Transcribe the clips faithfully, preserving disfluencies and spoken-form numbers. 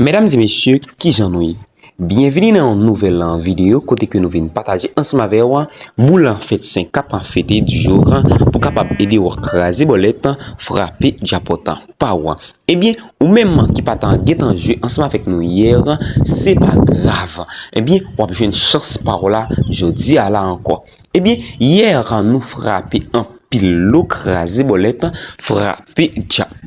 Medam e mesye, kijan nou ye? Byenvini nan yon nouvèl videyo kote ke nou vin pataje ansanm avè w boul fèt senk k ap fete di jou pou kapab ede w kraze bòlèt, frape djapòt pa w. Ebyen, ou menm ki pa t gentan jwe ansanm avèk nou yè, se pa grav. Ebyen, w ap jwenn chans pa w la jodi a la ankò. Ebyen, yè nou frape anpil lo, kraze bòlèt, frape djapòt.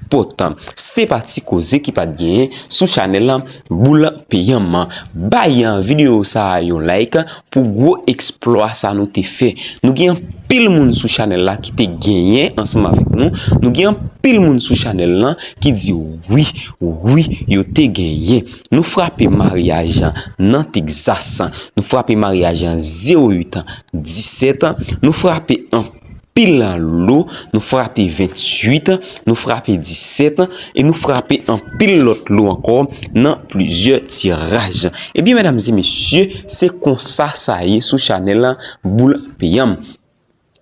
Se pa ti koze ki pa t genyen sou chanèl Boul Peyam. Bay videyo sa a yon like pou gwo eksplwa sa nou te fè. Nou gen anpil moun sou chanèl la ki te genyen ansanm avèk nou. Nou gen anpil moun sou chanèl la ki di wi, wi, yo te genyen. Nou frape maryaj nan Texas. Nou frape maryaj zewo uit disèt. Nou frape anpil lo. Nou frape venntuit. Nou frape disèt. E nou frape anpil lòt lo ankò nan plizyè tiraj. Ebyen, medam e mesye, se konsa sa ye sou chanèl Boul Peyam.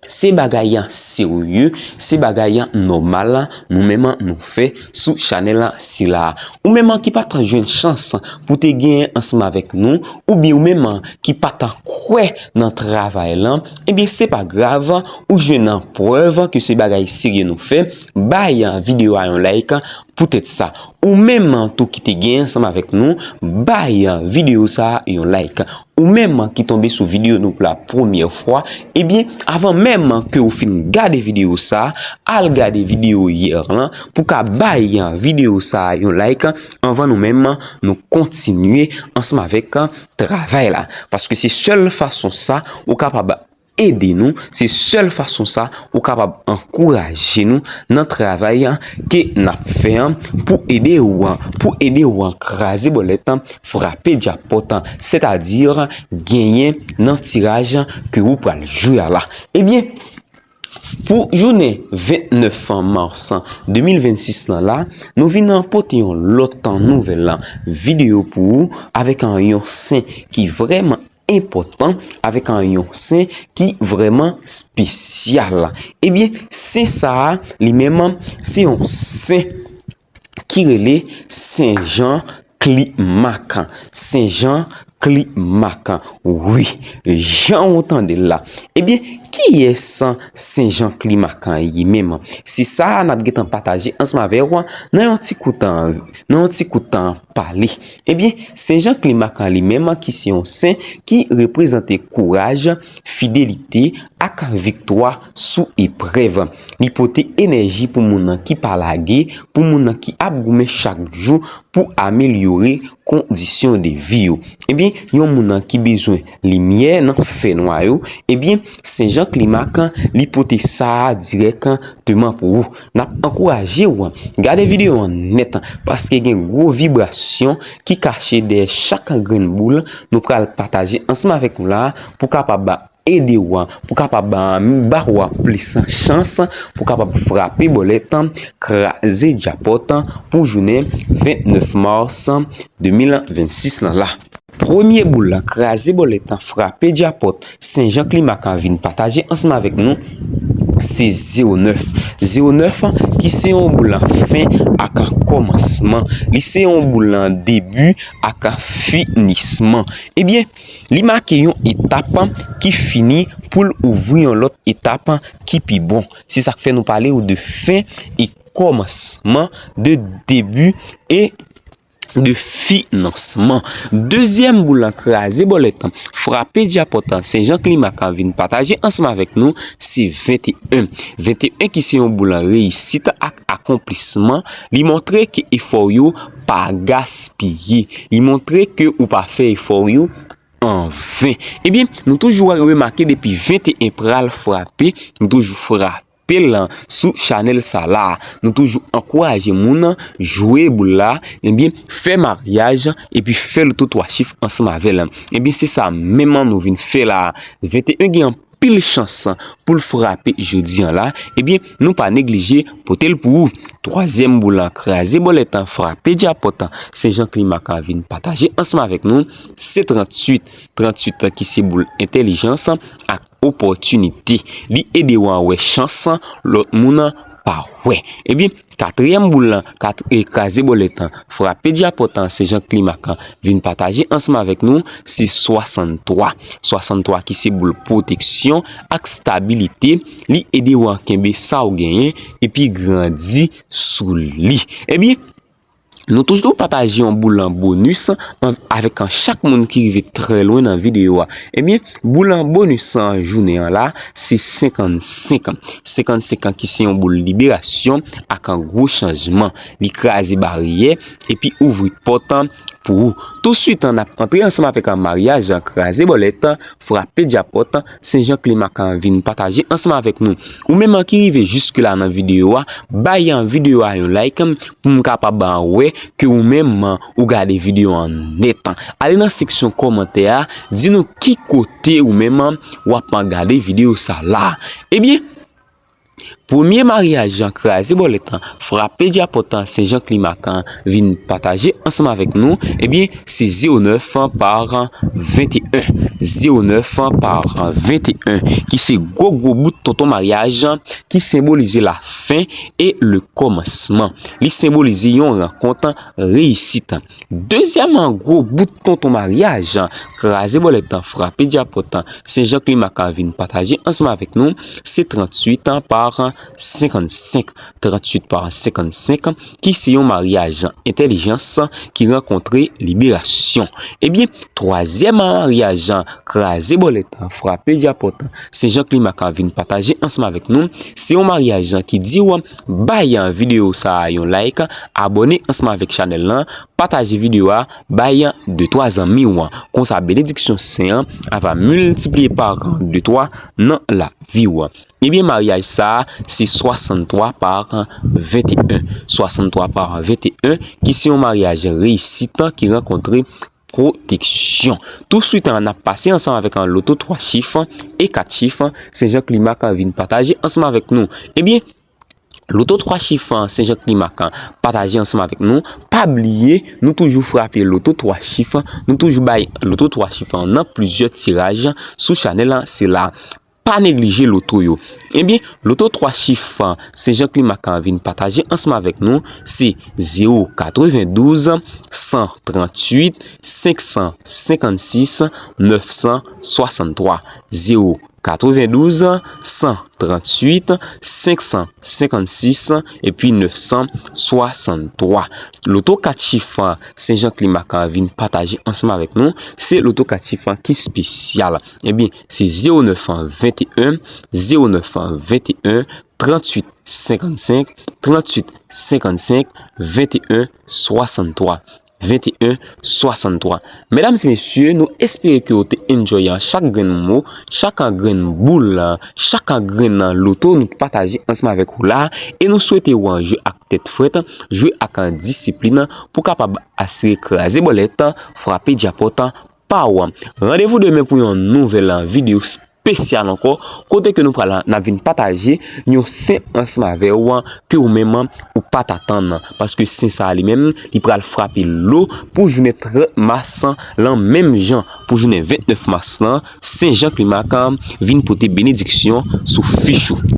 Se bagay serye, se bagay nòmal nou menm nou fè sou chanèl sila. Ou menm ki pa t jwenn chans pou te genyen ansanm avèk nou, oubyen ou menm ki pa t kwè nan travay la, ebyen se pa grav, ou jwenn prèv ke se bagay serye nou fè. Bay videyo a yon like poutèt sa. Ou menm tou ki te genyen ansanm avèk nou, bay videyo sa a yon like. Ou menm ki tonbe sou videyo nou pou la premyè fwa, ebyen, avan menm ke ou fin gade videyo sa, al gade videyo yè lan pou ka bay videyo sa yon like anvan nou menm nou kontinye ansanm avèk travay la. Paske se sèl fason sa ou kapab ede nou, se sèl fason sa ou kapab ankouraje nou nan travay ke n ap fè an pou ede w, pou ede w kraze bòlèt, frape djapòt, sètadi genyen nan tiraj ke ou pral jwe a la. Ebyen, pou jounen vennèf mas de mil vennsis lan la, nou vin pote yon lòt nouvèl videyo pou ou avèk yon sen ki vrèman enpòtan, avèk yon sen ki vrèman espesyal. Ebyen, sen sa a, li menm, se yon sen ki rele Sen Jan Klimak. Sen Jan Klimak. Wi, jan ou tande l la. Ebyen, kiyès Sen Jan Klimak ye menm? Se sa a n ap gentan pataje ansanm avè w nan yon ti kout, nan yon ti kout pale. Ebyen, Sen Jan Klimak li menm, ki se yon sen ki reprezante kouraj, fidelite ak viktwa sou eprèv. Li pote enèji pou moun ki pa lage, pou moun ki ap goumen chak jou pou amelyore kondisyon de vi yo. Ebyen, yon moun ki bezwen limyè nan fènwa yo, ebyen, Sen Jan Klimak, li pote sa a dirèkteman pou ou. N ap ankouraje w gade videyo an nèt, paske gen gwo vibrasyon ki kache dèyè chak grenn boul nou pral pataje ansanm avèk nou la, pou kapab ede w, pou kapab ba w plis chans, pou kapab frape bòlèt, kraze djapòt pou jounen vennèf mas de mil vennsis lan la. Premye boul kraze bòlèt, frape djapòt, Sen Jan Klimak vin pataje ansanm avèk nou, se zewo nèf. Zewo nèf ki se yon boul fen ak kòmansman. Li se yon boul debi ak finisman. Ebyen, li make yon etap ki fini pou l ouvri yon lòt etap ki pi bon. Se sa k fè nou pale w de fen e kòmansman, de debi e de finansman. Dezyèm boul kraze bòlèt, frape djapòt, Sen Jan Klimak vin pataje ansanm avèk nou, se venteyen. Venteyen ki se yon boul reyisit ak akonplisman. Li montre ke efò w yo pa gaspiye. Li montre ke ou pa fè efò w yo an ven. Ebyen, nou toujou remake depi venteyen pral frape, nou toujou frape l sou chanèl sa la. Nou toujou ankouraje moun jwe boul la, ebyen, fè maryaj, epi fè loto twa chif ansanm avè l. Ebyen, se sa menm nou vin fè la. Venteyen gen anpil chans pou l frape jodi an la, ebyen, nou pa neglije pote l pou ou. Twazyèm boul kraze bòlèt, frape djapòt, Sen Jan Klimak vin pataje ansanm avèk nou, se tranntuit. Tranntuit ki se boul entèlijans ak opòtinite. Li ede w wè chans lòt moun pa wè. Ebyen, katriyèm boul lan, kat, e kraze bòlèt lan, frape djapòt lan, Sen Jan Klimak lan vin pataje ansanm avèk nou, se swasanntwa. Swasanntwa ki se boul pwoteksyon ak stabilite, li ede w an kenbe sa w genyen, epi grandi sou li. Ebyen, nou toujou pataje yon boul an bonis an, avèk an chak moun ki rive trè lwen nan videyo a. Ebyen, boul an bonis an jounen an la, se senkannsenk. Senkannsenk an ki se yon boul liberasyon ak an gwo chanjman. Li kraze baryè epi ouvri pòt an pou ou. Touswit an, n ap antre ansanm avèk an maryaj an kraze bòlèt, frape djapòt, Sen Jan Klimak an vin pataje ansanm avèk nou. Ou menm an ki rive jiske la nan videyo a, bay an videyo a yon like pou m kapab an wè ke ou menm an ou gade videyo an nèt. Ale nan seksyon kòmantè a, di nou ki kote ou menm an w ap gade videyo sa la. Ebyen, premye maryaj an kraze bòlèt lan, frape djapòt lan, Sen Jan Klimak an vin pataje ansanm avèk nou, ebyen, se zewo nèf an pa venteyen. Zewo nèf an pa venteyen, ki se gwo gwo bout tonton maryaj an, ki senbolize lafen e le kòmansman. Li senbolize yon rankont reyisit. Dezyèm an gwo bout tonton maryaj an, kraze bòlèt lan, frape djapòt lan, Sen Jan Klimak an vin pataje ansanm avèk nou, se tranntuit an pa senkannsenk. Tranntuit pa senkannsenk, ki se yon maryaj entèlijans ki rankontre liberasyon. Ebyen, twazyèm maryaj an, kraze bòlèt lan, frape djapòt lan, Sen Jan Klimak an vin pataje ansanm avèk nou, se yon maryaj an ki di w bay videyo sa a yon like, abòne ansanm avèk chanèl lan, pataje videyo a, bay de twa zanmi w an. Konsa, benediksyon sen an ava miltipliye pa de twa nan lavi w. Ebyen, maryaj sa a, se swasanntwa pa venteyen. Swasanntwa pa venteyen, ki se yon maryaj reyisit ki rankontre pwoteksyon. Touswit an, n ap pase ansanm avèk an loto twa chif e kat chif, Sen Jan Klimak an vin pataje ansanm avèk nou. Ebyen, loto twa chif an, Sen Jan Klimak an pataje ansanm avèk nou. Pa bliye, nou toujou frape loto twa chif, nou toujou bay loto twa chif an nan plizyè tiraj sou chanèl lan, se la. Pa neglije loto yo. Ebyen, loto twa chif an, Sen Jan Klimak an vin pataje ansanm avèk nou, se zewo katrevendouz, san tranntuit, senk san senkannsis, nèf san swasanntwa. Zewo katrevendouz, san tranntuit, senk san senkannsis, epi nèf san swasanntwa. Loto kat chif an, Sen Jan Klimak an vin pataje ansanm avèk nou, se loto kat chif an ki espesyal. Ebyen, se zewo nèf an venteyen, zewo nèf an venteyen, tranntuit senkannsenk, tranntuit senkannsenk, venteyen swasanntwa. Venteyen swasanntwa. Medam e mesye, nou espere ke w te enjoy an chak grenn mo, chak grenn boul, chak grenn loto nou pataje ansanm avèk ou la, e nou swete w an jwe ak tèt frèt, jwe ak disiplin pou kapab asire kraze bòlèt, frape djapòt pa w. Randevou demen pou yon nouvèl videyo espesyal ankò, kote ke nou pral, n ap vin pataje yon sen ansanm avè w ke ou menm ou pa t atann, paske sen sa a li menm, li pral frape lo pou jounen trant mas lan menm jan. Pou jounen ventnèf mas lan, Sen Jan Klimak vin pote benediksyon sou fich ou.